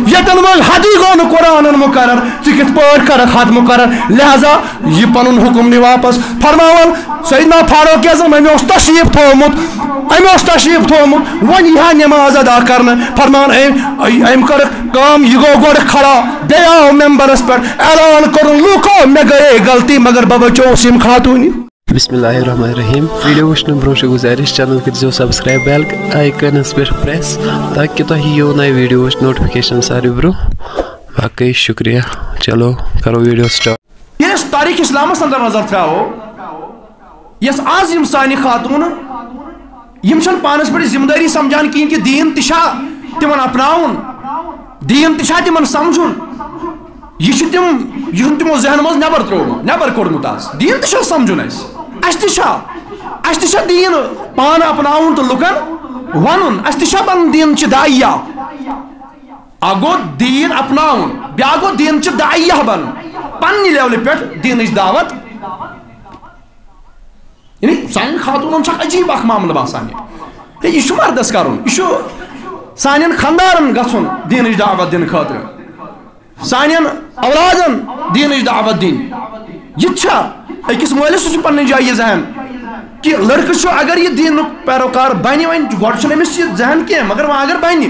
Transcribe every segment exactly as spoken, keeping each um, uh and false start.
ییٚتٮ۪ن وۄنۍ حدٕے گوٚو نہٕ قرآنن مقرر، ژٕ کِتھ پٲٹھۍ کَرَکھ حد مقرر؟ لہذا یہِ پَنُن حُکُم نہِ واپس۔ فرماوان سیدنا فاروق اعظم، أمۍ اوس تشریٖف تھوٚومُت، أمۍ اوس تشریٖف تھوٚومُت، وۄنۍ یی ہا نٮ۪ماز ادا کرنہٕ۔ فرمان أمۍ، أمۍ کٔر کٲم، یہِ گوٚو گۄڈٕ کھڑا، بیٚیہِ آو ممبرس پٮ۪ٹھ، اعلان کوٚرُن، لوٗکو، مےٚ گٔیے غلطی، مگر بہٕ بچووُس ییٚمہِ خاتوٗنہِ۔ بسم اللہ الرحمن الرحیم۔ ویڈیو وٕچھنہٕ برونٛہہ چھِ گُزٲرِش، چینل کٔرزیو سبسکرائب، بیل آیکنس پٮ۪ٹھ پریس، تاکہِ تۄہہِ یِیو نوِ ویڈیووٕچ نوٹیفکیشن ساروی برونٛہہ۔ باقٕے شُکریہ۔ چلو، کرو ویڈیو سٹارٹ۔ ییٚلہِ أسۍ تاریخ اسلامس اندر نظر تراوو، یۄس آز یِم سانہِ خاتوٗنہٕ، یِم چھنہٕ پانس پٮ۪ٹھ ذمہٕ دٲری سمجھان کِہیٖنۍ کہِ دیٖن تہِ چھا تِمن اپناوُن، دیٖن تہِ چھا تِمن سمجھُن، یہِ چھُ تِم، یہِ چھُنہٕ تِمو ذہن منٛز نٮ۪بر ترٛوومُت، نٮ۪بر کوٚڑمُت آز۔ دیٖن تہِ چھا سمجھُن اَسہِ؟ اَسہِ تہِ چھا، اَسہِ تہِ چھا دیٖن پانہٕ اپناوُن تہٕ لُکن ونُن؟ اَسہِ تہِ چھا بنُن دیٖن چہِ داعیہ؟ اکھ گوٚو دیٖن اپناوُن، بیٛاکھ گوٚو دیٖن چہِ داعیہ بنُن، پننہِ لیولہِ پٮ۪ٹھ دیٖنٕچ دعوت۔ یعنی سانٮ۪ن خاتوٗنن چھُ اکھ عجیٖب اکھ معاملہٕ باسان یہِ۔ ہے، یہِ چھُ مردس کرُن، یہِ چھُ سانٮ۪ن خاندارن گژھُن دیٖنٕچ دعوت دِنہٕ خٲطرٕ، سانٮ۪ن اولادن دیٖنٕچ دعوت دِنۍ۔ یہِ تہِ چھا أکِس مٲلِس، سُہ چھُ پننہِ جایہِ یہِ ذہن کہِ لڑکہٕ چھُ، اگر یہِ دیٖنُک پیروکار بنہِ، وۄنۍ گۄڈٕ چھُنہٕ أمِس یہِ ذہن کینٛہہ، مگر وۄنۍ اگر بنہِ،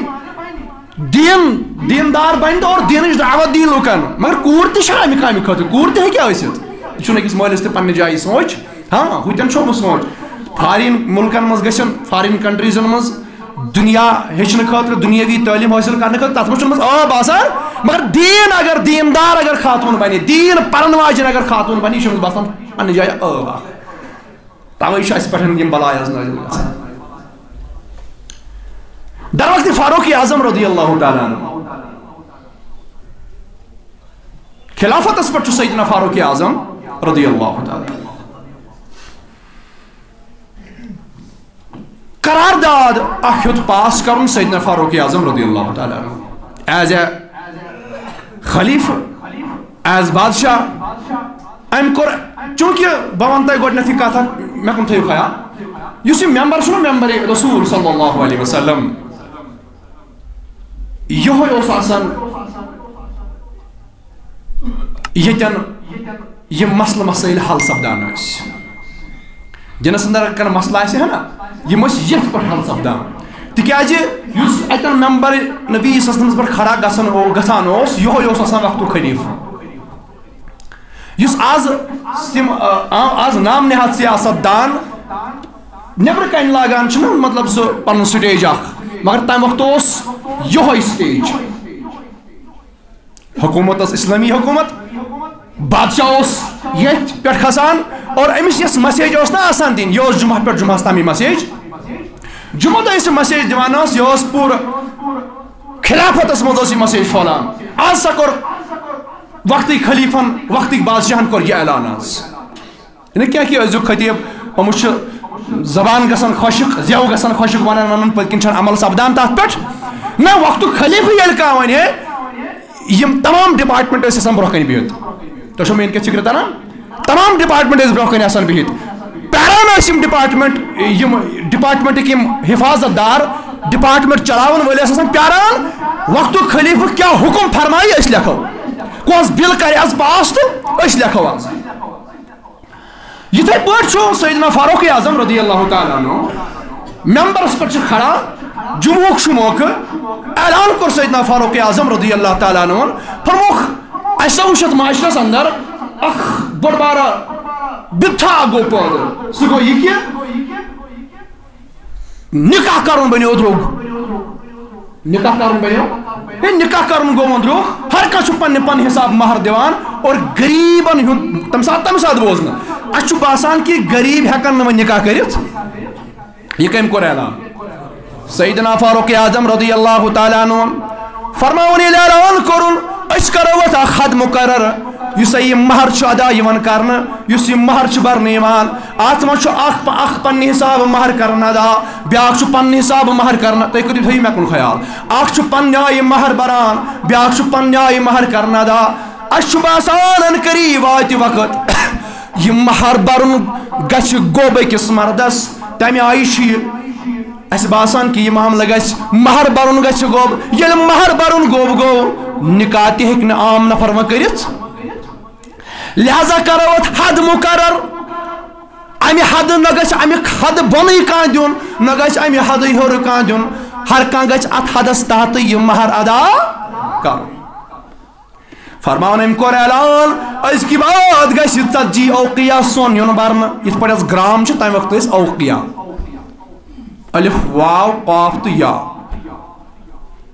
دیٖن، دیٖندار بنہِ تہٕ اور دیٖنٕچ دعوت دی لُکن۔ مگر کوٗر تہِ چھےٚ امہِ کامہِ خٲطرٕ، کوٗر تہِ ہیٚکہِ ٲسِتھ۔ یہِ چھُنہٕ أکِس مٲلِس تہِ پننہِ جایہِ سونٛچ۔ ہاں، ہُتٮ۪ن چھُ بہٕ سونٛچ۔ فارین مُلکن منٛز گژھن، فارین کنٹریٖزن منٛز دُنیا ہیٚچھنہٕ خٲطرٕ، دُنیٲوی تعلیٖم حٲصِل کرنہٕ خٲطرٕ، تتھ منٛز چھُنہٕ منٛز عٲب آسان۔ مگر دیٖن اگر، دیٖندار اگر خاتوٗن بنہِ، دیٖن پرن واجٮ۪ن اگر خاتوٗن بنہِ، یہِ چھُ أمِس باسان پننہِ جایہِ عٲب اکھ۔ توے چھُ اَسہِ پٮ۪ٹھ یِم بلاے آز نٲزِل گژھان۔ در وقت فاروق اعظم رضی اللہ تعالیٰ عنہ، خلافتس پٮ۪ٹھ چھُ سیدنا فاروق اعظم رضی اللہ تعالیٰ عنہ قرارداد اکھ ہیوٚت پاس کرُن سیدنا فاروق اعظم رضی اللہ تعالیٰ عنہ، as a خلیفہ، as بادشاہ۔ أمۍ کوٚر، چوٗنٛکہِ بہٕ وَنہٕ تۄہہِ گۄڈٕنٮ۪تھٕے کَتھ اَکھ، مےٚ کُن تھٲیِو خیال، یُس یہِ ممبر چھُنہ، ممبر رسول صلی اللہ علیہ وسلم، یِہوٚے اوس آسان ییٚتٮ۪ن یِم مسلہٕ مسٲیِل حل سپدان ٲسۍ۔ دِنَس اندر اگر کانٛہہ مسلہٕ آسہِ ہا نا، یِم ٲسۍ یَتھ پٮ۪ٹھ حل سپدان۔ تِکیٛازِ یُس اَتٮ۪ن ممبر نبی صلی اللہ علیہ وسلمس پٮ۪ٹھ کھڑا گژھان او-، گژھان اوس، یِہوٚے اوس آسان وقتُک خلیٖفہٕ۔ یُس آز تِم، آ، آ، آز نام نہاد سیاست دان نیٚبرٕ کنہِ لاگان چھِنہٕ، مطلب، سُہ پنُن سٹیج اکھ، مگر تمہِ وقتہٕ اوس یِہوٚے سٹیج۔ حکومت ٲس اسلامی حکومت، بادشاہ اوس ییٚتھۍ پٮ۪ٹھ کھسان اور أمِس یۄس مسیج ٲس نہ آسان دِنۍ، یہِ اوس جمعہ پٮ۪ٹھ جمعہس تام یہِ مسیج۔ جمعہ دۄہ یۄس یہِ مسیج دِوان ٲس، یہِ اوس پوٗرٕ خلافتس منٛز ٲس یہِ مسیج پھٔہلان۔ آز سا کوٚر وقتٕکۍ خلیفن، وقتٕکۍ بادشاہن کوٚر یہِ اعلان آز۔ یعنی کیٛاہ کہِ أزیُک خطیب، یِمَو چھُ زبان گژھان خۄشک، زٮ۪و گژھان خۄشک، وَنان وَنان پٔتۍ کِنۍ چھَنہٕ عمل سپدان تَتھ پٮ۪ٹھ۔ نہ، وقتُک خلیفہٕ ییٚلہِ کانٛہہ وَنہِ ہے، یِم تمام ڈپارٹمنٹ ٲسۍ آسان برٛونٛہہ کَنہِ بِہِتھ۔ تۄہہِ چھو میٛٲنۍ کَتھ فِکرِ تَران؟ تمام ڈپارٹمنٹ ٲسۍ برٛونٛہہ کَنہِ آسان بِہِتھ۔ پیاران ٲسۍ یِم ڈپارٹمنٹ، یِم ڈپارٹمنٹٕکۍ یِم حفاظت دار، ڈپارٹمنٹ چلاوَن وٲلۍ ٲسۍ آسان پیاران، وقتُک خلیفہٕ کیٛاہ حُکم فرمایہِ، أسۍ لیکھو۔ کۄس بِل کَرِ آز پاس تہٕ أسۍ لیکھو آز۔ یِتھے پٲٹھۍ چھُ سیدنا فاروق اعظم رضی اللہ تعالیٰ عنہ ممبرس پٮ۪ٹھ چھُ کھڑا، جمعہُک چھُ موقعہٕ، اعلان کوٚر سیدنا فاروق اعظم رضی اللہ تعالیٰ عنہ، فرمووُکھ، اسہِ آو وُچھِتھ معاشرس اندر اکھ بوٚڑ بارٕ بِدعہ گوٚو پٲدٕ۔ سُہ گوٚو یہِ کہِ نکاح کرُن بنیو درٛوگ۔ نکاح کرُن بنیو، ہے، نکاح کرُن گوٚو وۄنۍ درٛوگ۔ ہر کانٛہہ چھُ پننہِ پننہِ حساب مہر دِوان اور غریٖبن ہُنٛد تمہِ ساتہٕ، تمہِ ساتہٕ بوزنہٕ۔ اسہِ چھُ باسان کہِ غریٖب ہٮ۪کن نہٕ وۄنۍ نکاح کٔرِتھ۔ یہِ کٔمۍ کوٚر اعلان؟ سیدنا فاروق اعظم رضی اللہ تعالیٰ عنہ فرماوُن، ییٚلہِ اعلان کوٚرُن، أسۍ کرو اتھ اکھ حد مقرر، یُس سا یہِ مہر چھُ ادا یِوان کرنہٕ، یُس یہِ مہر چھُ برنہٕ یِوان، اتھ منٛز چھُ اکھ پ-، اکھ پننہِ حسابہٕ مہر کران ادا، بیاکھ چھُ پننہِ حسابہٕ مہر کران۔ تُہۍ کٔرِو، تھٲیِو مےٚ کُن خیال، اکھ چھُ پننہِ آیہِ مہر بران، بیاکھ چھُ پننہِ آیہِ مہر کران ادا۔ اسہِ چھُ باسان ان قریب واتہِ وقت، یہِ مہر برُن گژھِ گوٚب أکِس مردس۔ تمہِ آیہِ چھُ یہِ اسہِ باسان کہِ یہِ معاملہٕ گژھِ، مہر برُن گژھِ گوٚب۔ ییٚلہِ مہر برُن گوٚب گوٚو، نکاح تہِ ہیٚکہِ نہٕ عام نفر وۄنۍ کٔرِتھ۔ لہذا کرو اتھ حد مقرر۔ امہِ حدٕ نہ گژھِ امہِ حدٕ بۄنٕے کانٛہہ دیُن، نہ گژھِ امہِ حدٕے ہیوٚر کانٛہہ دیُن۔ ہر کانٛہہ گژھِ اتھ حدس تحتٕے یہِ مہر ادا کرُن۔ فرماوان أمۍ کوٚر اعلان، أزکہِ بعد گژھِ ژتجی اوقیہ سۄن یُن برنہٕ۔ یِتھ پٲٹھۍ حظ گرام چھُ، تمہِ وقتہٕ ٲسۍ اوقیہ۔ الف، واو، قاف تہٕ یا۔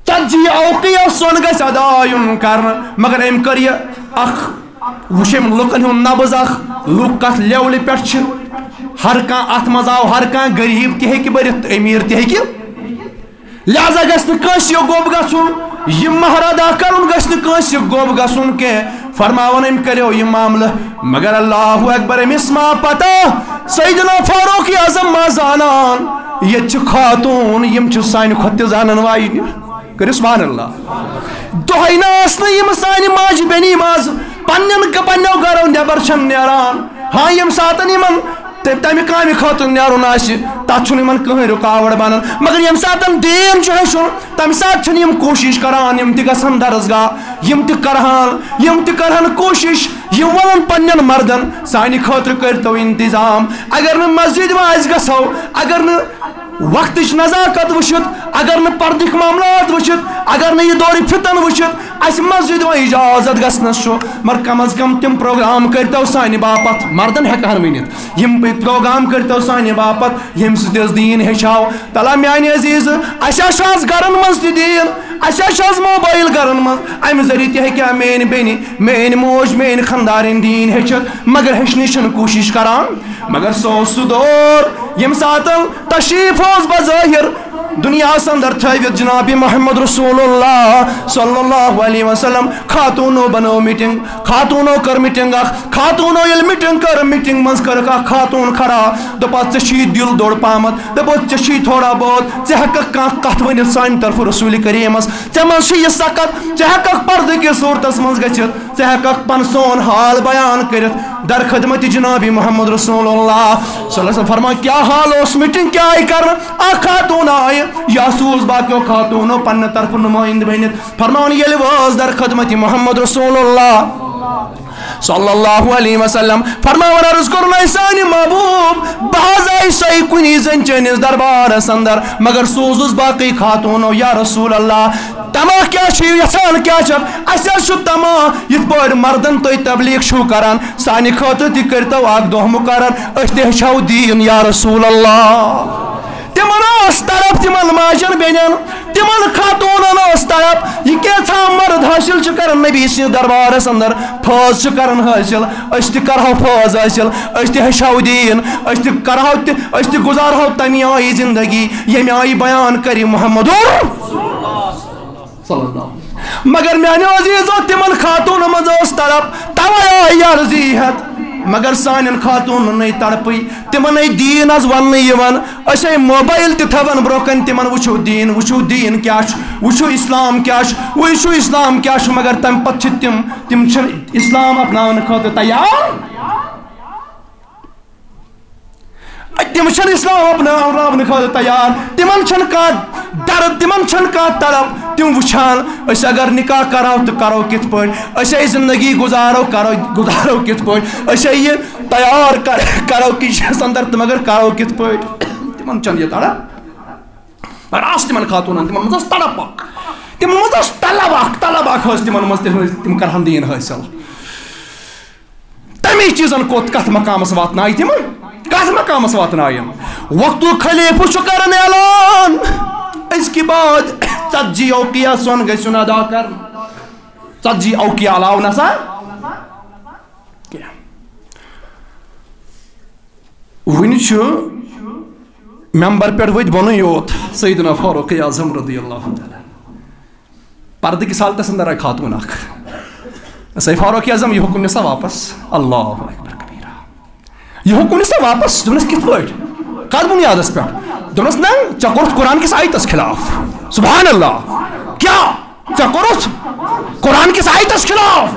ژتجی اوقیہ سۄن گژھِ ادا یُن کرنہٕ۔ مگر أمۍ کٔر یہِ اکھ، وٕچھ أمۍ لُکن ہُنٛد نبض اکھ، لُکھ کتھ لیولہِ پٮ۪ٹھ چھِ۔ ہر کانٛہہ اتھ منٛز آو، ہر کانٛہہ غریب تہِ ہیٚکہِ بٔرِتھ تہٕ امیر تہِ ہیٚکہِ۔ لہذا گژھِ نہٕ کٲنٛسہِ یہِ گوٚب گژھُن، یہِ مہر ادا کرُن گژھِ نہٕ کٲنٛسہِ یہِ گوٚب گژھُن کینٛہہ۔ فرماوان أمۍ کریو یہِ معاملہٕ، مگر اللہ اکبر، أمِس ما پتہ، سیدنا فاروق اعظم ما زانان، ییٚتہِ چھِ خاتوٗن، یِم چھِ سانہِ کھۄتہٕ تہِ زانن واجنہِ۔ کٔرِو سبحان اللہ۔ دۄہے نہ ٲس نہٕ یِم سانہِ ماجہِ بیٚنہِ منٛز پننٮ۪ن گ-، پننٮ۪و گرو نٮ۪بر چھَنہٕ نیران۔ ہاں، ییٚمہِ ساتن یِمن تہٕ تمہِ کامہِ خٲطرٕ نیرُن آسہِ، تتھ چھُنہٕ یِمن کٕہٕنۍ رُکاوٹ بنان۔ مگر ییٚمہِ ساتن دیٖن چھُ ہیٚچھُن، تمہِ ساتہٕ چھِنہٕ یِم کوٗشِش کران، یِم تہِ گژھن درسگاہ، یِم تہِ کرہان، یِم تہِ کرہن کوٗشِش، یِم ونن پننٮ۪ن مردن، سانہِ خٲطرٕ کٔرتو انتظام۔ اگر نہٕ مسجد منٛز أسۍ گژھو، اگر نہٕ وقتٕچ نزاکت وٕچھِتھ، اگر نہٕ پردٕکۍ معاملات وٕچھِتھ، اگر نہٕ یہِ دورِ فتن وٕچھِتھ، اسہِ مسجد وۄنۍ اجازت گژھنس چھُ، مگر کم از کم تِم پروگرام کٔرتو سانہِ باپتھ، مردن ہٮ۪کہٕ ہن ؤنِتھ، یِم پروگرام کٔرتو سانہِ باپتھ، ییٚمہِ سۭتۍ أسۍ دیٖن ہیٚچھہو۔ تلا میانہِ عزیز، اسہِ ہا چھُ آز گرن منٛز تہِ دیٖن، اسہِ ہا چھُ آز موبایل گرن منٛز، امہِ ذٔریعہٕ تہِ ہیٚکہِ ہا میٲنۍ بیٚنہِ، میٲنۍ موج، میٲنۍ خاندارِنۍ دیٖن ہیٚچھِتھ، مگر ہیٚچھنٕچ چھنہٕ کوٗشش کران۔ مگر سُہ اوس سُہ دور، ییٚمہِ ساتہٕ تشریف اوس بظٲہر دُنیاہس اندر تھٲوِتھ جناب محمد رسول اللہ صلی اللہ علیہ وسلم۔ خاتوٗنو بنٲو میٖٹِنٛگ، خاتوٗنو کٔر میٖٹِنٛگ اکھ، خاتوٗنو ییٚلہِ میٖٹِنٛگ کٔر، میٖٹِنٛگ منٛز کٔرٕکھ اکھ خاتوٗن کھڑا، دوٚپُکھ، "ژےٚ چھُے دِل دوٚر پہمتھ"، دوٚپُکھ، "ژےٚ چھُے تھوڑا بہت، ژٕ ہٮ۪ککھ کانٛہہ کتھ ؤنِتھ سانہِ طرفہٕ رسول کریمس، ژےٚ منٛز چھُ یہِ سکت، ژٕ ہٮ۪ککھ پردٕ کِس صوٗرتس منٛز گٔژھِتھ، ژٕ ہٮ۪ککھ پن سون حال بیان کٔرِتھ۔" در خدمت جناب محمد رسول اللہ صلی اللہ علیہ وسلم فرمان، کیا حال اوس، میٹنگ کیا آئی کرنہٕ؟ اکھ خاتون آیہِ، یا سوز باقیو خاتونو پننہِ طرفہٕ نمائندٕ بٔنِتھ۔ فرمان، ییٚلہِ وٲژ در خدمت محمد رسول اللہ صلی اللہ علیہ وسلم، فرماوان عرض کوٚرُن، اے سانہِ محبوب، بہٕ حظ آیہِ سۄے کُنی زٔنۍ چٲنِس دربارس اندر، مگر سوزُس باقٕے خاتونو، یا رسول اللہ، تمہ کیا چھُ یژھان، کیا چھُ؟ اسہِ حظ چھُ تمہ، یِتھ پٲٹھۍ مردن تُہۍ تبلیغ چھِو کران، سانہِ خٲطرٕ تہِ کٔرتو اکھ دۄہ مقرر، أسۍ تہِ ہیٚچھو دیٖن یا رسول اللہ۔ تِمن ٲس تڑپ، تِمن ماجن بیٚنٮ۪ن، تِمن خاتوٗنن ٲس تڑپ، یہِ کینٛژھا مرد حٲصِل چھُ کران نبی سٕنٛدِس دربارس اندر، فٲض چھُ کران حٲصِل، أسۍ تہِ کرہو فٲض حٲصِل، أسۍ تہِ ہیٚچھو دیٖن، أسۍ تہِ کرہو تہِ، أسۍ تہِ گُزارہو تمہِ آیہِ زندگی، ییٚمہِ آیہِ بیان کرِ محمدُر۔ صلی اللہ علیہ وسلم۔ مگر میانیو عزیزو، تِمن خاتوٗنن منٛز ٲس تڑپ، توے آیہِ عرضی ہٮ۪تھ۔ مگر سانٮ۪ن خاتوٗنن نَے تڑپٕے، تِمن نَے دیٖن حظ وننہٕ یِوان۔ أسۍ ہے موبایل تہِ تھاوان برونٛہہ کنہِ، تِمن وٕچھِو دیٖن، وٕچھِو دیٖن کیٛاہ چھُ، وٕچھِو اسلام کیٛاہ چھُ، وٕچھِو اسلام کیٛاہ چھُ، مگر تمہِ پتہٕ چھِ تِم، تِم چھِنہٕ اسلام اپناونہٕ خٲطرٕ تیار۔ تِم چھِنہٕ اسلام اپناونہٕ خٲطرٕ تیار۔ تِمن چھَنہٕ کانٛہہ درد، تِمن چھَنہٕ کانٛہہ تڑپ۔ تِم وٕچھان، أسۍ اگر نکاح کرو تہٕ کرو کِتھ پٲٹھۍ؟ أسۍ ہے زندگی گُزارو، کرو، گُزارو کِتھ پٲٹھۍ؟ أسۍ ہے یہِ تیار کر-، کرو کِچنس اندر تہٕ مگر کرو کِتھ پٲٹھۍ؟ تِمن چھَنہٕ یہِ تڑپ۔ مگر آسہٕ تِمن خاتوٗنن، تِمن منٛز ٲس تڑپ اکھ۔ تِمن منٛز ٲس طلب اکھ، طلب اکھ ٲس تِمن منٛز، تِم ٲسۍ، تِم کرہن دیٖن حٲصِل۔ تَمی چیٖزن کوٚت، کتھ مقامس واتنایہِ تِم؟ کتھ مقامس واتنایَن؟ وقتُک خلیفہٕ چھُ کران اعلان، أزکہِ بعد ژتجی اوقیہ سۄن گژھِ یُن ادا کرنہٕ۔ ژتجی اوقیہ علاوٕ نسا کینٛہہ۔ وُنہِ چھُ ممبر پٮ۪ٹھ ؤتھۍ بۄنٕے یوت سیدنا فاروق اعظم رضی اللہ تعالیٰ۔ پردٕ کِس حالتس اندر آیہِ خاتوٗن اکھ۔ سید فاروق اعظم، یہِ حُکُم نِسا واپس؟ اللہ اکبر کبیرہ۔ یہِ حُکُم نِسا واپس؟ دوٚپنس، کِتھ پٲٹھۍ؟ کتھ بُنیادس پٮ۪ٹھ؟ دوٚپنس، نہ، ژےٚ کوٚرُتھ قرآن کِس آیتس خلاف۔ سبحان اللہ۔ کیٛاہ؟ ژےٚ کوٚرُتھ قرآن کِس آیتس خلاف؟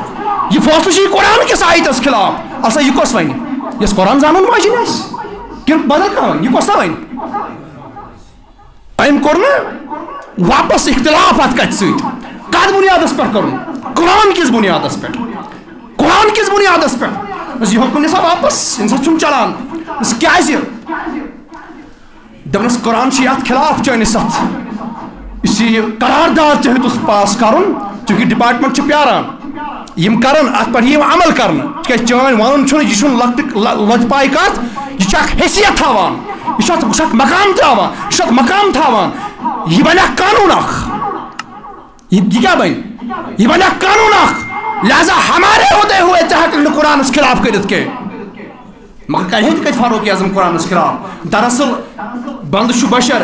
یہِ فٲصلہٕ چھُ یہِ قرآن کِس آیتس خلاف۔ اچھا، یہِ کۄس ونہِ؟ یۄس قرآن زانن واجِنۍ آسہِ؟ کِنہٕ بدل کانٛہہ ونہِ؟ یہِ کۄس سا ونہِ؟ أمۍ کوٚر نہٕ واپس اختلاف اتھ کتھِ سۭتۍ۔ کتھ بنیادس پٮ۪ٹھ کرُن؟ قرآن کِس بنیادس پٮ۪ٹھ۔ قرآن کِس بنیادس پٮ۪ٹھ۔ بس یہِ حکم نسا واپس، انسان چھُنہٕ چلان۔ بس کیازِ؟ دپنس قرآن چھُ یتھ خلاف چٲنِس اتھ، یُس یہِ قرارداد ژےٚ ہیوٚتُس پاس کرُن، چونکہ ڈپارٹمنٹ چھُ پیاران۔ یِم کرن اتھ پٮ۪ٹھ یِم عمل کرنہٕ، تِکیازِ چٲنۍ ونُن چھُنہٕ، یہِ چھُنہٕ لۄکٹہِ، لۄ-، لۄتہِ پایہِ کتھ، یہِ چھُ اکھ حیثیت تھاوان، یہِ چھُ اتھ، یہِ چھُ اتھ مقام تھاوان، یہِ چھُ اتھ مقام تھاوان۔ یہِ بنہِ اکھ قانون اکھ۔ یہِ، یہِ کیٛاہ بنہِ؟ یہِ بنہِ اکھ قانون اکھ۔ لہذا ہمارے ہوتے ہوئے ژےٚ ہٮ۪ککھ نہٕ قرآنس خلاف کٔرِتھ کینٛہہ۔ مگر کرِ ہے تہِ کتہِ فاروق اعظم قرآنس خلاف؟ دراصل بندٕ چھُ بشر۔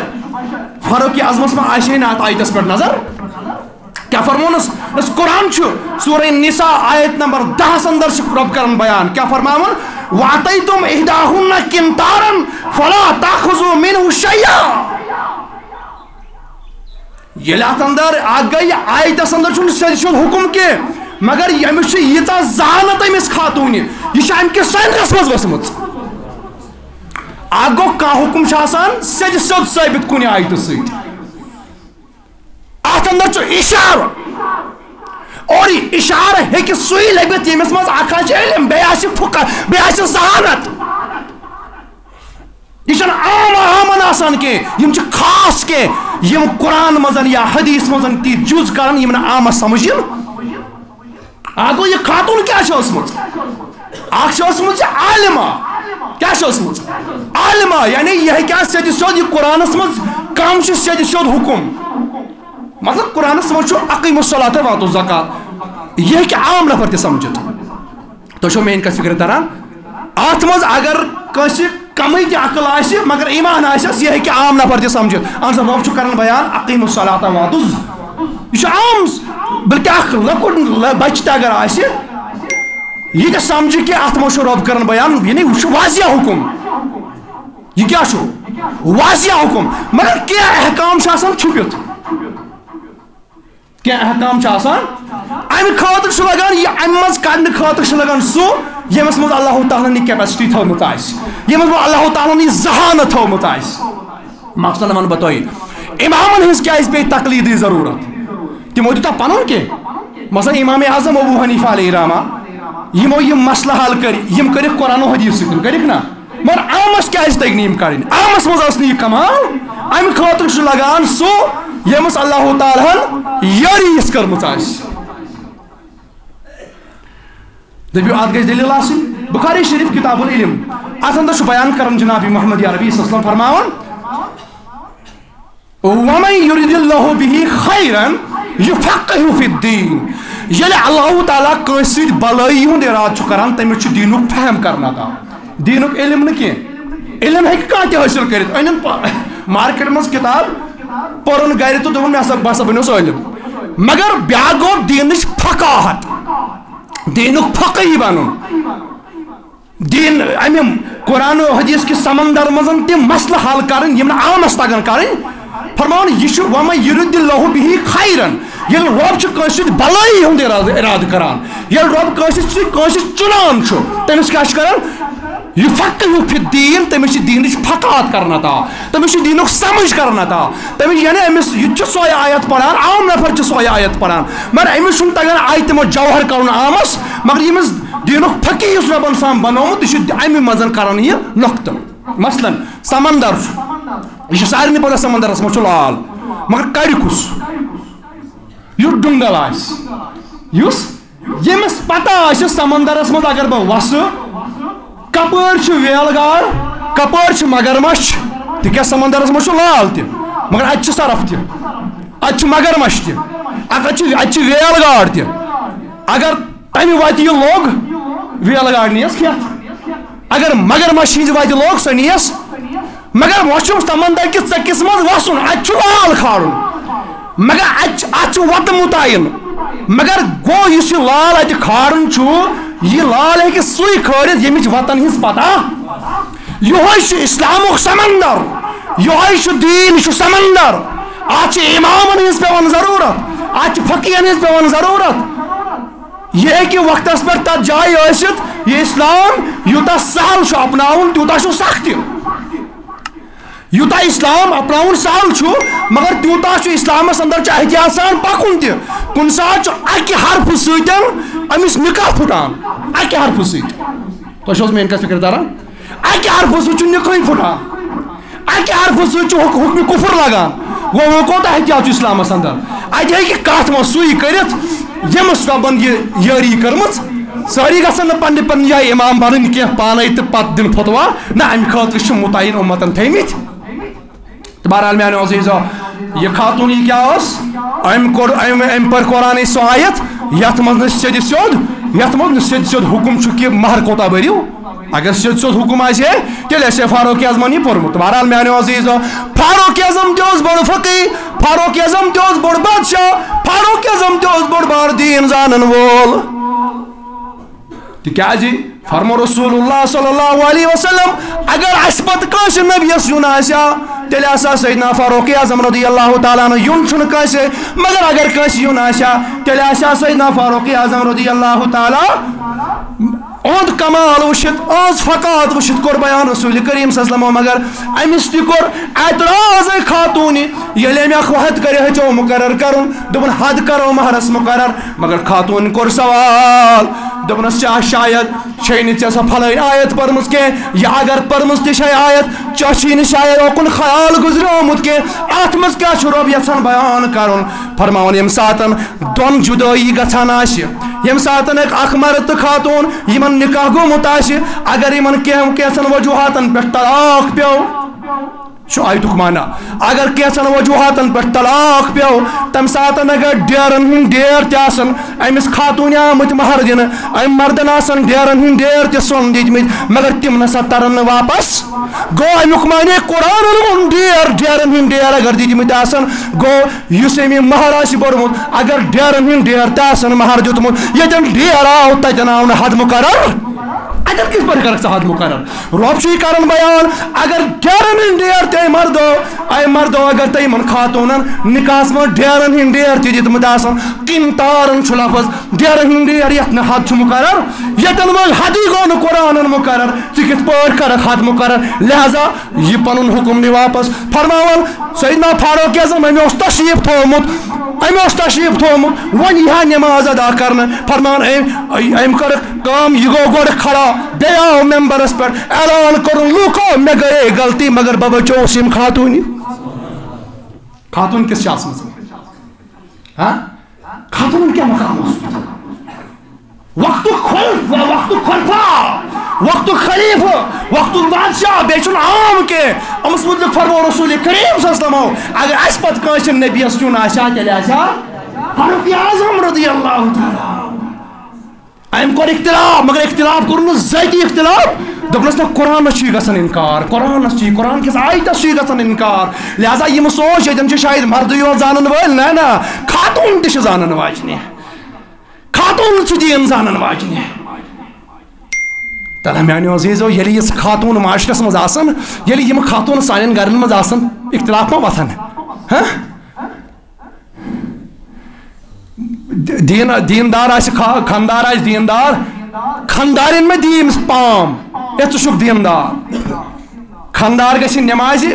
فاروق اعظمس ما آسہِ ہے نہٕ اتھ آیتس پٮ۪ٹھ نظر؟ کیٛاہ فرمونس؟ یُس قرآن چھُ، سورہ نساء آیت نمبر دہس اندر چھُ رب کران بیان۔ کیٛاہ فرماوُن؟ وَآتَيْتُمْ إِحْدَاهُنَّ قِنْطَارًا فَلَا تَأْخُذُوا مِنْهُ شَيْئًا۔ ییٚلہِ اتھ اندر اکھ گٔے، آیتس اندر چھُنہٕ سیوٚد سیوٚد حکم کینٛہہ، مگر ییٚمِس چھِ ییٖژاہ ذہانت أمِس خاتوٗنہِ، یہِ چھِ امہِ کِس سینرس منٛز ؤژھمٕژ۔ اکھ گوٚو، کانٛہہ حکم چھُ آسان سیوٚد سیوٚد ثٲبت کُنہِ آیتہٕ سۭتۍ۔ اتھ اندر چھُ اشارٕ، اور یہِ اشارٕ ہیٚکہِ سُے لٔبِتھ، ییٚمِس منٛز اکھ آسہِ علم، بیٚیہِ آسہِ فقہ، بیٚیہِ آسہِ ذہانت۔ یہِ چھُنہٕ عام عامن آسان کینٛہہ، یِم چھِ خاص کینٛہہ، یِم قرآن منٛز یا حدیث منٛز تِتھۍ جُز کران، یِم نہٕ عامس سمجھ یِن۔ اکھ گوٚو، یہِ خاتوٗن کیٛاہ چھِ ٲسمٕژ؟ اکھ چھِ ٲسمٕژ یہِ عالمہ۔ کیٛاہ چھِ ٲسمٕژ؟ عالمہ، یعنی یہِ ہیٚکہِ ہا سیوٚدِ سیوٚد یہِ قرآنس منٛز کم چھُ سیوٚدِ سیوٚد حکم۔ مطلب، قرآنس منٛز چھُ اقیموا الصلاۃ و آتوا الزکوٰۃ۔ یہِ ہیٚکہِ عام نفر تہِ سمجھِتھ۔ تُہۍ چھِو میٲنۍ کتھ فکرِ تران؟ اتھ منٛز اگر کٲنٛسہِ کمٕے تہِ عقل آسہِ، مگر ایمان آسٮ۪س، یہِ ہیٚکہِ عام نفر تہِ سمجھِتھ۔ اہن سا، رۄب چھُ کران بیان، اقیموا الصلاۃ و آتوا الز-، یہِ چھُ عام، بلکہِ اکھ لۄکُٹ ل-، بچہِ تہِ اگر آسہِ، یہِ تہِ سمجھِ کہِ اتھ منٛز چھُ رۄب کران بیان، یعنی یہِ چھُ واضح حکم۔ یہِ کیٛاہ چھُ؟ واضح حکم۔ مگر کینٛہہ احکام چھِ آسان چھُپِتھ۔ کینٛہہ احکام چھِ آسان، امہِ خٲطرٕ چھُ لگان، یہِ امہِ منٛز کڑنہٕ خٲطرٕ چھُ لگان سُہ، ییٚمِس منٛز اللہ تعالیٰ ہن یہِ capacity تھٲومٕژ آسہِ، ییٚمِس منٛز اللہ تعالیٰ ہن یہِ ذہانت تھٲومٕژ آسہِ۔ مثلاً ونہٕ بہٕ تۄہہِ، امامن ہٕنٛز کیٛازِ پیٚیہِ تقلیٖدٕچ ضروٗرت؟ تِمو دیُت پنُن کینٛہہ۔ مثلاً امام اعظم ابو حنیفہ علیہ رحمہ، یِمو یِم مسلہٕ حل کٔرۍ، یِم کٔرِکھ قرآن و حدیث سۭتۍ، کٔرِکھ نا؟ مگر عامس کیٛازِ تگہِ نہٕ یِم کَرٕنۍ؟ عامس منٛز ٲس نہٕ یہِ کمال، امہِ خٲطرٕ چھُ لگان سُہ، ییٚمِس اللہ تعالیٰ ہن یٲری یِژھ کٔرمٕژ آسہِ۔ دٔپِو، اتھ گژھِ دٔلیٖل آسٕنۍ۔ بخاری شریف کتاب العلم، اتھ اندر چھُ بیان کران جناب محمد عربی صلی اللہ علیہ وسلم فرماوان، وَمَن يُرِدِ اللَّهُ بِهِ خَيْرًا يُفَقِّهْهُ فِي الدِّينِ۔ ییٚلہِ اللہ تعالیٰ کٲنٛسہِ سۭتۍ بلٲیی ہُنٛد ارادٕ چھُ کران، تٔمِس چھُ دیٖنُک فہم کرناوان۔ دیٖنُک علم نہٕ کینٛہہ، علم ہیٚکہِ کانٛہہ تہِ حٲصِل کٔرِتھ۔ أنِن پ-، مارکیٹ منٛز کِتاب، پوٚرُن گرِ تہٕ دوٚپُن، مےٚ ہسا، بہٕ ہسا بنیوس عٲلِم۔ مگر بیٛاکھ گوٚو دیٖنٕچ فقاہت، دیٖنُک فقیٖہی بنُن۔ دیٖن، امہِ قرآن و حدیث کِس سمندر منٛز تِم مسلہٕ حل کرٕنۍ، یِم نہٕ عامس تگان کرٕنۍ۔ فرماوان، یہِ چھُ، وَمَن يُرِدِ اللَّهُ بِهِ خَيْرًا۔ ییٚلہِ رۄب چھُ کٲنٛسہِ سۭتۍ بلٲیی ہُنٛد ارادٕ، ارادٕ کران، ییٚلہِ رۄب کٲنٛسہِ سۭتۍ کٲنٛسہِ چُنان چھُ، تٔمِس کیٛاہ چھُ کران؟ يُفَقِّهُهُ فِي الدِّينِ، تٔمِس چھِ دیٖنٕچ فقاہت کرناوان۔ تٔمِس چھِ دیٖنُک سمجھ کرناوان۔ تٔمِس، یعنی أمِس، یہِ تہِ چھُ سۄے آیت پران، عام نفر چھُ سۄے آیت پران، مگر أمِس چھُنہٕ تگان آیتہِ منٛز جوہر کرُن عامس، مگر ییٚمِس دیٖنُک فقیٖہ یُس رۄبن سام بنومُت، یہِ چھُ امہِ منٛز کران یہِ نۄقطہٕ۔ مثلاً، سمندر چھُ، یہِ چھُ سارنٕے پتہ سمندرس منٛز چھُ لال، مگر کڑِ کُس؟ یُس ڈُنگل آسہِ، یُس، ییٚمِس پتہ آسہِ سمندرس منٛز اگر بہٕ وسہٕ، کپٲرۍ چھُ ویل گاڈ، کپٲرۍ چھُ مگرمچھ، تِکیٛازِ سمندرس منٛز چھُ لال تہِ، مگر اتہِ چھُ سرف تہِ، اتہِ چھُ مگرمچھ تہِ، اتہِ چھُ، اتہِ چھُ ویل گاڈ تہِ۔ اگر تمہِ وتہِ یہِ لوٚگ، ویل گاڈ نِیَس کھٮ۪تھ۔ اگر مگرمچھ ہٕنٛزِ وتہِ لوٚگ، سۄ نِیَس۔ مگر وۄنۍ چھُ سمندر کِس ژٔکِس منٛز وسُن، اتہِ چھُ لال کھالُن۔ مگر اتہِ چھُ، اتھ چھُ وتہٕ مُتعین۔ مگر گوٚو، یُس یہِ لال اتہِ کھالُن چھُ، یہِ لال ہیٚکہِ سُے کھٲلِتھ، ییٚمِچ وتن ہٕنٛز پتہ۔ یِہوٚے چھُ اسلامُک سمندر، یِہوٚے چھُ دیٖن، یہِ چھُ سمندر۔ اتھ چھِ امامن ہٕنٛز پٮ۪وان ضروٗرت، اتھ چھِ فقیٖہن ہٕنٛز پٮ۪وان ضروٗرت۔ یہِ ہیٚکہِ وقتس پٮ۪ٹھ تتھ جایہِ ٲسِتھ، یہِ اسلام یوٗتاہ سہل چھُ اپناوُن، تیوٗتاہ چھُ سخ تہِ۔ یوٗتاہ اسلام اپناوُن سہل چھُ، مگر تیوٗتاہ چھُ اسلامس اندر چھُ احتیاط سان پکُن تہِ۔ کُنہِ ساتہٕ چھُ اکہِ حرفہٕ سۭتۍ أمِس نکاح پھُٹان، اکہِ حرفہٕ سۭتۍ۔ تۄہہِ چھو حظ میٲنۍ کتھ فکر تران؟ اکہِ حرفہٕ سۭتۍ چھُ نکاحٕے پھُٹان، اکہِ حرفہٕ سۭتۍ چھُ حُک-، حُکمِ کُفر لگان۔ وۄنۍ، وۄنۍ کوٗتاہ احتیاط چھُ اسلامس اندر؟ اتہِ ہیٚکہِ کتھ منٛز سُے کٔرِتھ، ییٚمِس رۄبن یہِ یٲری کٔرمٕژ۔ سٲری گژھن نہٕ پننہِ پننہِ جایہِ امام بنٕنۍ کینٛہہ پانے تہٕ پتہٕ دِنۍ فتوا۔ نہ، امہِ خٲطرٕ چھِ مُتعین امتن تھٲمٕتۍ۔ تہٕ بہرحال میانیو عزیزو، یہِ خاتون یہِ کیٛاہ ٲس؟ أمۍ کوٚر، أمۍ، أمۍ پٔر قرآنٕچ سۄ آیت، یتھ منٛز نہٕ سیٚدِ سیوٚد، یتھ منٛز نہٕ سیٚدِ سیوٚد حُکم چھُ کہِ مہر کوٗتاہ بٔرِو۔ اگر سیوٚد سیوٚد حُکم آسہِ ہے، تیٚلہِ آسہِ ہے فاروق اعظمن یہِ پوٚرمُت۔ بہرحال میانیو عزیزو، فاروق اعظم تہِ اوس بوٚڑ فقیٖح، فاروق اعظم تہِ اوس بوٚڑ بادشاہ، فاروق اعظم تہِ اوس بوٚڑ بار دیٖن زانن وول۔ تِکیٛازِ فرمو رسول اللہ صلی اللہ علیہ وسلم، اگر اسہِ پتہٕ کٲنٛسہِ نبیَس یُن آسہِ ہا، تیٚلہِ آسہِ ہا سیدنا فاروق اعظم رضی اللہ تعالیٰ عنہ۔ یُن چھُنہٕ کٲنٛسہِ، مگر اگر کٲنٛسہِ یُن آسہِ ہا، تیٚلہِ آسہِ ہا سیدنا فاروق اعظم رضی اللہ تعالیٰ اُہُنٛد کمال وٕچھِتھ، اُہٕنٛز فقاعت وٕچھِتھ کوٚر بیان رسول کریم صلی اللہ علیہ وسلمو۔ مگر أمِس تہِ کوٚر اعتراض أکۍ خاتوٗنہِ، ییٚلہِ أمۍ اکھ حد کرِ ہیٚژیو مُقرر کرُن، دوٚپُن، حد کرو مہرس مقرر۔ مگر خاتوٗن کوٚر سوال، دوٚپنس، ژےٚ شاید چھے نہٕ ژےٚ سۄ پھلٲنۍ آیت پٔرمٕژ کینٛہہ، یا اگر پٔرمٕژ تہِ چھے آیت، ژےٚ چھی نہٕ شاید اوکُن خیال گُزریومُت کینٛہہ۔ اتھ منٛز کیٛاہ چھُ رۄب یژھان بیان کرُن؟ فرماوان، ییٚمہِ ساتن دۄن جُدٲیی گژھان آسہِ، ییٚمہِ ساتن اکھ، اکھ مرد تہٕ خاتوٗن یِمن نکاح گوٚمُت آسہِ، اگر یِمن کینٛہہ، کینٛژن وجوہاتن پٮ۪ٹھ طلاق پیوٚو، چھُ آیتُک معنی۔ اگر کینٛژن وجوہاتن پٮ۪ٹھ طلاق پیوٚو، تمہِ ساتن اگر ڈیرن ہٕنٛدۍ ڈیر تہِ آسن أمِس خاتوٗنہِ آمٕتۍ مہر دِنہٕ، أمۍ مردن آسن ڈیرن ہٕنٛدۍ ڈیر تہِ سۄن دِتمٕتۍ، مگر تِم نسا ترن نہٕ واپس۔ گوٚو، امیُک معنی قرآنن ووٚن ڈیر، ڈیرن ہٕنٛدۍ ڈیر اگر دِتمٕتۍ آسن، گوٚو یُس أمۍ یہِ مہر آسہِ بوٚرمُت، اگر ڈیرن ہٕنٛدۍ ڈیر تہِ آسن مہر دیُتمُت، ییٚتٮ۪ن ڈیر آو تتٮ۪ن آو نہٕ حد مقرر۔ اتٮ۪ن کِتھ پٲٹھۍ کرکھ ژٕ حد مقرر؟ رۄب چھُ یہِ کران بیان، اگر ڈیرن ہٕنٛدۍ ڈیر تہِ، اے مردو، اے مردو، اگر تۄہہِ یِمن خاتوٗنن نکاحس منٛز ڈیرن ہٕنٛدۍ ڈیر تہِ دِتمٕتۍ آسن، قنطارن چھُ لفظ، ڈیرن ہٕنٛدۍ ڈیر یتھ نہٕ حد چھُ مقرر، ییٚتٮ۪ن وۄنۍ حدٕے گوٚو نہٕ قرآنن مقرر، ژٕ کِتھ پٲٹھۍ کرکھ حد مقرر؟ لہذا یہِ پنُن حُکم نہِ واپس۔ فرماوان سیدنا فاروق اعظم، أمۍ اوس تشریف تھوومُت، أمۍ اوس تشریف تھوومُت، وۄنۍ یی ہا نماز ادا کرنہٕ۔ فرمان أمۍ، أمۍ کٔر کٲم، یہِ گوٚو گۄڈٕ کھڑا، بیٚیہِ آو ممبرس پٮ۪ٹھ، اعلان کوٚرُن، لوٗکو، مےٚ گٔیے غلطی، مگر بہٕ بچووُس ییٚمہِ خاتوٗنہِ۔ خاتوٗن کِس چھِ آسمٕژ؟ ہاں؟ خاتوٗنن کیٛاہ مقام اوس؟ وقتُک خل-، وقتُک خلفا، وقتُک خلیفہٕ، وقتُک بادشاہ، بیٚیہِ چھُنہٕ عام کینٛہہ۔ أمِس مُتعلِق فرموو رسول کریم صلی اللہ علیہ وسلمو، اگر اَسہِ پتہٕ کٲنٛسہِ نبیَس یُن آسہِ ہا، تیٚلہِ آسہِ ہا فاروق اعظم رضی اللہ تعالیٰ عنہ۔ أمۍ کوٚر اختلاف، مگر اختلاف کوٚر نہٕ ذٲتی اختلاف، دوٚپنَس، نہ، قرآنَس چھُ یہِ گژھان اِنکار، قرآنَس چھُ یہِ، قرآن کِس آیتَس چھُ یہِ گژھان اِنکار۔ لہذا یِم سونٛچ ییٚتٮ۪ن چھِ شاید مردٕے یوت زانَن وٲلۍ، نہ، نہ، خاتوٗن تہِ چھِ زانَن واجنہِ۔ خاتوٗن چھِ دیٖن زانن واجنہِ۔ تَلہ میانیو عزیزو، ییٚلہِ یِژھ خاتوٗن معاشرس منٛز آسن، ییٚلہِ یِم خاتوٗن سانٮ۪ن گرن منٛز آسن، اختلاف ما وۄتھن؟ ہاں؟ دیٖن، دیٖندار آسہِ خا-، خاندار آسہِ دیٖندار، خاندارٮ۪ن مہ دِیہِ أمِس پام، ہے، ژٕ چھُکھ دیٖندار۔ خاندار گژھِ نٮ۪مازِ،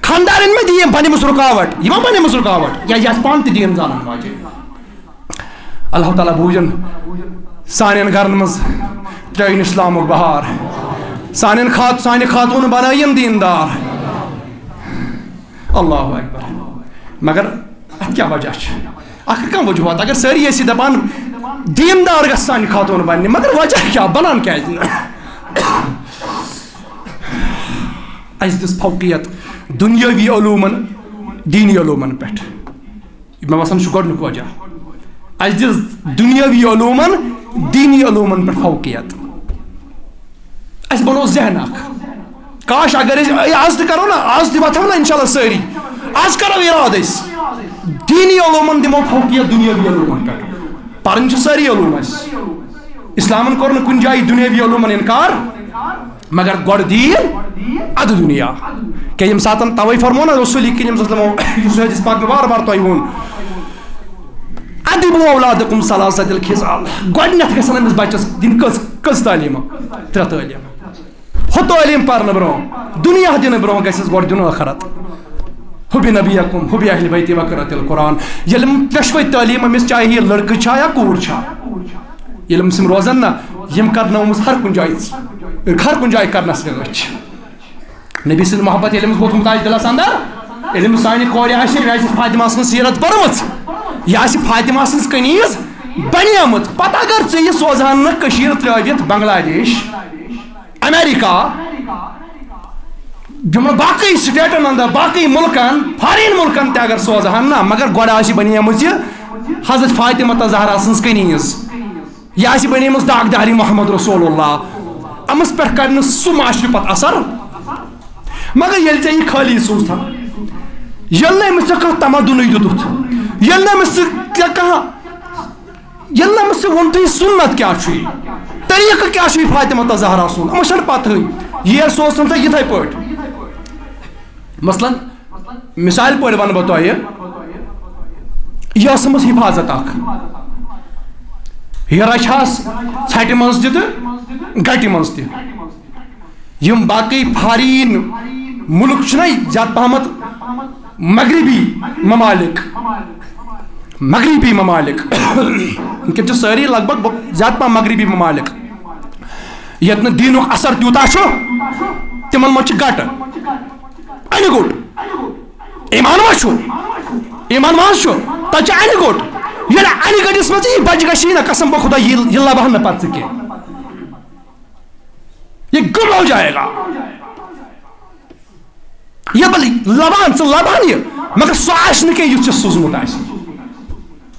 خاندارٮ۪ن مہ دِیہِ، بنہِ أمِس رُکاوٹ، یہِ ما بنہِ أمِس رُکاوٹ، یا یہِ آسہِ پانہٕ تہِ دیٖن زانن واجیٚنۍ۔ اللہ تعالیٰ بوٗزِن سانٮ۪ن گرن منٛز ترٲوِن اسلامُک بہار، سانٮ۪ن خات-، سانہِ خاتوٗن بنٲیِن دیٖندار۔ اللہ اکبر۔ مگر اتھ کیٛاہ وجہ چھُ؟ اکھ کانٛہہ وجوہات، اگر سٲری ٲسۍ دپان دیٖندار گژھِ سانہِ خاتوٗن بننہِ، مگر وجہ کیٛاہ؟ بنان کیٛازِ نہٕ؟ اسہِ دِژ فوقیت دُنیٲوی علوٗمن دیٖنی علوٗمن پٮ۪ٹھ۔ مےٚ باسان، چھُ گۄڈٕنیُک وجہ۔ اَسہِ دِژ دُنیٲوی علوٗمن دیٖنی علوٗمن پٮ۪ٹھ فوقیت۔ اَسہِ بنوو ذہن اکھ۔ کاش، اگر أسۍ، اے، از تہِ کرو نا، از تہِ وۄتھو نا، انشاءاللہ سٲری۔ از کرو ارادٕ أسۍ۔ دیٖنی علوٗمن دِمو فوقیت دُنیٲوی علوٗمن پٮ۪ٹھ۔ پرٕنۍ چھِ سٲری علوٗم اَسہِ۔ اسلامن کوٚر نہٕ کُنہِ جایہِ دُنیٲوی علوٗمن انکار۔ مگر گۄڈٕ دیٖن، ادٕ دُنیا۔ کیٛاہ ییٚمہِ ساتن توے فرموو نہ رسول کریم صلی اللہ علیہ وسلمو، یُس حدیث پاک مےٚ بار بار تۄہہِ ووٚن، "ادبوا اولادکم ثلاثة الخصال"، گۄڈٕنیتھ گژھن أمِس بچس دِنۍ کٔژ، کٔژ تعلیٖم؟ ترٛےٚ تعلیٖم۔ ہُہ تعلیٖم پرنہٕ برونٛہہ، دُنیا دِنہٕ برونٛہہ گژھٮ۪س گۄڈٕ دیُن ٲخرت۔ حب نبیکم، حب اہل بیتی و قرۃ القرآن۔ ییٚلہِ یِم دۄشوے تعلیٖم أمِس، چاہے یہِ لڑکہٕ چھا یا کوٗر چھا، ییٚلہِ أمِس یِم روزن نہ، یِم کرناومٕژ ہر کُنہِ جایہِ، ہر کُنہِ جایہِ کرنس أچھ۔ نبی سٕنٛز محبت ییٚلہِ أمِس ووٚتھمُت آسہِ دِلس اندر، ییٚلہِ أمِس سانہِ کورِ آسہِ، یہِ آسہِ فاطمہ سٕنٛز سیٖرت پٔرمٕژ، یہِ آسہِ فاطمہ سٕنٛز کنیز بنیمٕژ، پتہٕ اگر ژٕ یہِ سوزہن نہٕ کٔشیٖر ترٲوِتھ بنگلہ دیش، امریکہ، یِمن باقٕے سٹیٹن اندر، باقٕے مُلکن، فارین مُلکن تہِ اگر سوزہن نہ، مگر گۄڈٕ آسہِ بنیمٕژ یہِ حضرت فاطمہ تہٕ زہرا سٕنٛز کنیز، یہِ آسہِ بنیمٕژ داغداری محمد رسول اللہ، أمِس پٮ۪ٹھ کرِ نہٕ سُہ معاشرٕ پتہٕ اثر۔ مگر ییٚلہِ ژےٚ یہِ خٲلی سوٗزتھن، ییٚلہِ نہٕ أمِس ژےٚ کانٛہہ تمدُنٕے دیُتُتھ، ییٚلہِ نہٕ أمِس ژٕ، ژےٚ کانٛہہ ییٚلہِ نہٕ أمِس ژےٚ ووٚنتھٕے سُنت کیٛاہ چھُے، طریٖقہٕ کیٛاہ چھُے فاطمہ تہٕ زہرا سُنٛد، یِمن چھَنہٕ پَتہٕے۔ ییر سوزتھن ژےٚ یِتھَے پٲٹھۍ۔ مثلاً، مثال پٲٹھۍ وَنہٕ بہٕ تۄہہِ، یہِ ٲس أمِس حفاظت اَکھ۔ یہِ رَچھِ ہَس ژھَٹہِ منٛز تہِ تہٕ گَٹہِ منٛز تہِ۔ یِم باقٕے فارین مُلک چھِنہ زیادٕ پَہمَتھ مغربی ممالک، مغربی ممالک، وٕنکٮ۪ن چھِ سٲری لگ بگ زیادٕ پَہَم مغربی ممالک، ییٚتہِ نہٕ دیٖنُک اثر تیوٗتاہ چھُ، تِمَن منٛز چھِ گَٹہٕ، اَنہِ گوٚٹ۔ ایمان ما چھُ؟ ایمان ما چھُ؟ تَتہِ چھِ اَنہِ گوٚٹ۔ ییٚلہِ اَنہِ گٔٹِس منٛز یہِ بَچہِ گژھی نہ، قسم بہ خدا، یہِ یہِ لَبہٕ ہا نہٕ پَتہٕ ژٕ کینٛہہ۔ یہ گم ہو جائے گا۔ یہ بل لبان، ژٕ لبان یہ، مگر سُہ آسہِ نہٕ کینٛہہ یُتھ ژےٚ سوٗزمُت آسہِ۔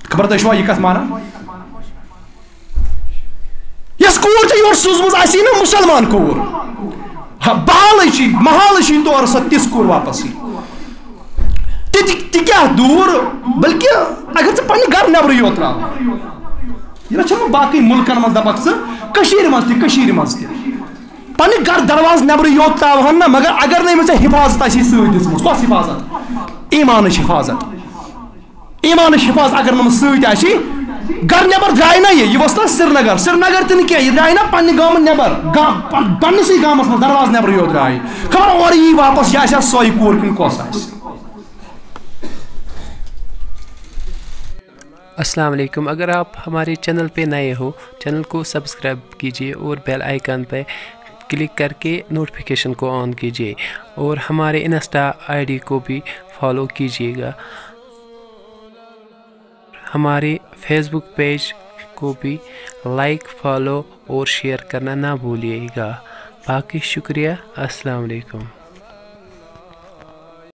خبر تۄہہِ چھُوا یہِ کتھ مانان؟ یۄس کوٗر ژےٚ یورٕ سوٗزمٕژ آسی نہ، مُسلمان کوٗر، ہا، بحالٕے چھِ، محالٕے چھِ تورٕ سۄ تِژھ کوٗر واپس یی۔ تہِ تہِ تہِ کیٛاہ دوٗر، بلکہِ اگر ژٕ پننہِ گرٕ نٮ۪برٕے یوت ترٛاو۔ یہِ نہ چھُنہٕ باقٕے مُلکن منٛز دپکھ ژٕ، کٔشیٖرِ منٛز تہِ، کٔشیٖرِ منٛز تہِ۔ پننہِ گرٕ دروازٕ نٮ۪برٕے یوت ترٛاوہن نہ، مگر اگر نہٕ أمِس ژےٚ حفاظت آسی سۭتۍ دِژمٕژ، کۄس حفاظت؟ ایمانٕچ حفاظت۔ ایمانٕچ حفاظت اگر نہٕ أمِس سۭتۍ آسی، گرٕ نٮ۪بر درٛاے نہ یہِ، یہِ ووٚژھ نہ سرینگر، سرینگر تہِ نہٕ کینٛہہ، یہِ درٛاے نہ پننہِ گامہٕ نٮ۪بر، گا-، پن-، پننِسٕے گامس منٛز دروازٕ نٮ۪برٕے یوت درٛاے۔ خبر اورٕ یی واپس، یہِ آسہِ ہا سۄے کوٗر کِنہٕ کۄس آسہِ۔ السلام علیکم، اگر آپ ہمارے چینل پہ نئے ہو، چینل کو سبسکرائب کیجیے اور بیل آئیکن پہ کلک کر کے نوٹیفکیشن کو آن کیجیے اور ہمارے انسٹا آئی ڈی کو بھی فالو کیجیے گا۔ ہمارے فیس بک پیج کو بھی لائک، فالو اور شیئر کرنا نہ بھولیے گا۔ باقی شکریہ۔ السلام علیکم۔